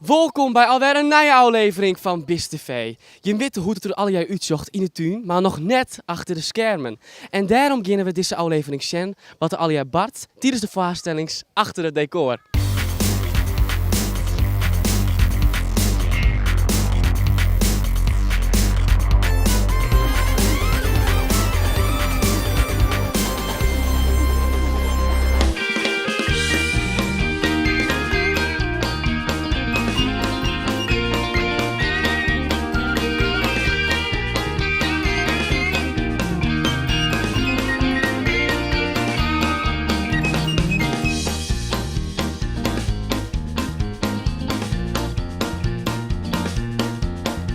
Wolkom by alwer in nije ôflevering fan Bis TV. Jim witte hoe't it der allegear útsjocht yn 'e tún, mar noch net achter de skermen. En dêrom geane we dizze ôflevering sjen wat der allegear bart tidens de foarstellings achter it dekor.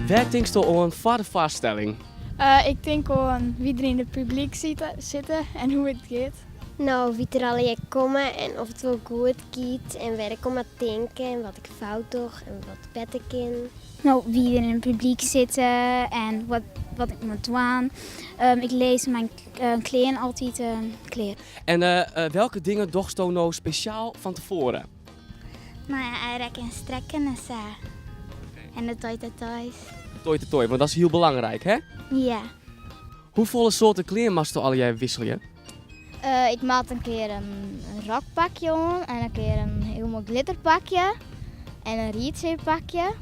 Wêr tinksto oan foar de foarstelling? Ik tink oan wie der yn it publyk sitte en hoe it giet. No, wie't der allegear komme en oft it wol goed giet en wêr ik oan moat tinke en wat ik fout doch en wat better kin. No, wie der yn it publyk sitte en wat, wat ik moat dwaan. Ik lês myn klean altyd klear. En welke dingen dochsto no spesjaal fan tefoaren? No ja, rekken en strekken en sa. En de toi toi. Toi toi, want dat is hiel belangryk, hè? Ja. Hoefolle soarten klean moatsto allegear wikselje? Ik moat in kear in rokpakje oan en in kear in hiel moai glitterpakje en in riedsjeepakje.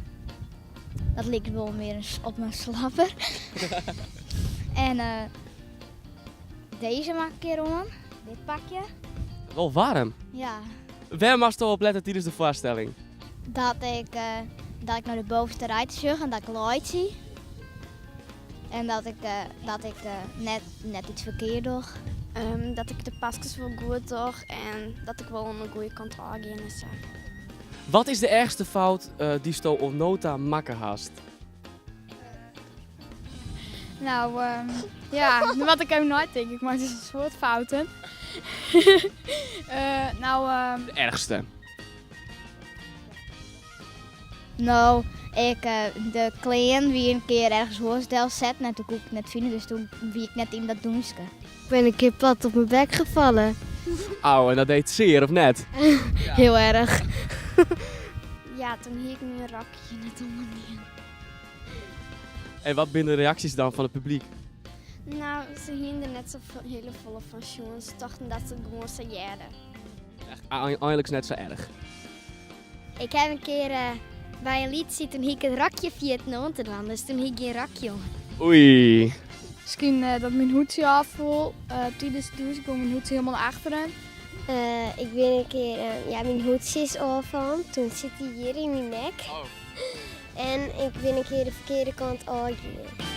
Dat liket wol mear op in slapper. En dizze moat ik in kear oan, dit pakje. Wol waarm. Ja. Wêr moatsto op lette tidens de foarstelling? Dat ik, dat ik nei de bovenste rij sjoch en dat ik laitsje. En dat ik, dat ik net, net iets ferkeard doch. Dat ik de paskes wol goed doch en dat ik wol oan de goede kant ôfgean en sa. Wat is de erchste fout dy'tsto oant no ta makke hast? No, ja, dan moat ik even neitinke. Ik meitsje in soad fouten. No, De erchste. No, ik, de klean wie in kear ergens oars delsetten en toen koe ik it net fine, dus toen wie ik net yn dat dûnske. Ik bin in kear plat op myn bek gefallen. Au, en dat deed sear, of net? Hiel erch. Ja, toen hie ik myn rokje net oan. En wat binne de reaksjes dan fan it publyk? No, se hienen der net sa hiele folle fan sjoen. Se tochten dat se it gewoan sa hearde. Einliks net sa erch. Ik ha in kear by in lietsje, toen hie ik it rokje ferjitten oan te dwaan, dus toen hie ik gjin rokje oan. Oei. Miskien dat myn hoedsje ôffoel tidens it dûsen, gong myn hoedsje hielendal nei achteren. Ik bin in kear, ja, myn hoedsje is ôffallen, toen sit hy hjir yn myn nek. En ik bin in kear de ferkearde kant ôfgien.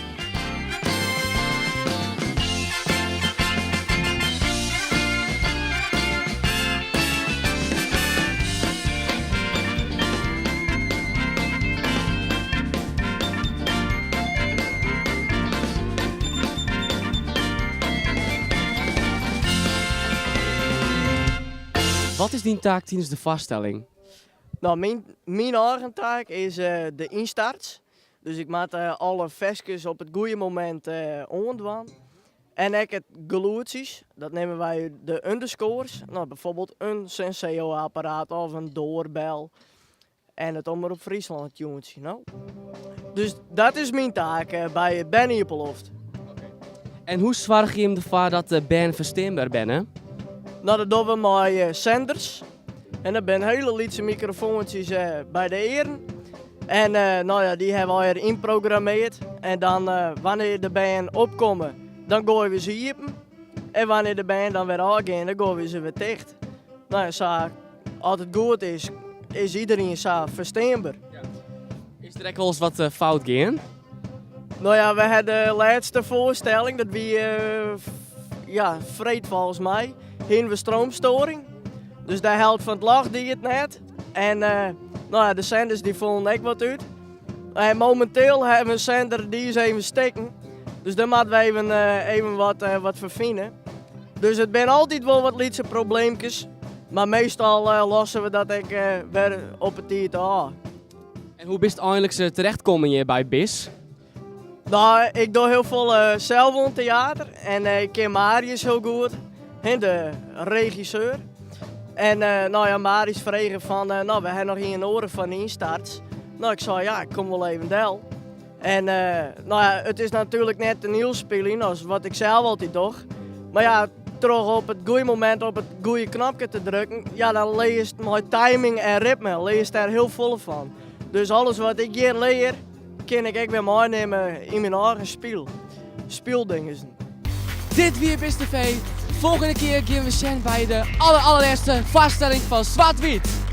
Wat is dyn taak tidens de foarstelling? No, myn, myn eigen taak is de ynstart. Dus ik moat alle ferskes op it goede momint oandwaan. En ek it gelûdsjes, dat neame wy de underscores. No, bijvoorbeeld in Senseo-apparaat of in doarbel. En it Omrop Fryslân tuentsje, no. Dus dat is myn taak by Berne-iepenloft. En hoe soargje jim derfoar dat de bern fersteanber binne? No, dat dogge we mei senders. En dat binne hiele lytse mikrofoantsjes by de earen. En no ja, dy hawwe wy der ynprogrammeard. En dan wannear't de bern opkomme, dan goaie we se iepen. En wannear't de bern dan wer ôfgean, dan goaie we se wer ticht. No ja, sa, as it goed is, is iederien sa fersteanber. Is der ek wolris wat fout gien? No ja, we ha de lêste foarstelling, dat wie ja, freed folgens my, hiene we stroomstoring. Dus de helte fan it ljocht die it net. En no ja, de senders dy foelen ek wat út. En mominteel hawwe we in sender dy is even stikken. Dus dêr moatte we even, even wat, wat foar fine. Dus it binne altyd wol wat lytse probleemkes. Mar meastal losse we dat ek wer op 'e tiid ôf. En hoe bist einliks terecht kommen hjir by BIS? No, ik doch hiel folle sels oan teater en ik ken Marius hiel goed, de regisseur. En no ja, Marius frege fan, no, we ha noch ien oare fan ynstart. No, ik sei, ja, ik kom wol even del. En no ja, it is natuerlik net toanielspyljen as wat ik sels altyd doch. Mar ja, troch op it goede momint op it goede knopke te drukken, ja, dan learst mei timing en ritme, learst dêr hiel folle fan. Dus alles wat ik hjir lear, kin ik ek wer meinimme yn myn eigen spyl. Spyldingen. Dit wie Bist TV. Folgjende kear gean we sjen by de aller allerlêste foarstelling fan Swart Wyt.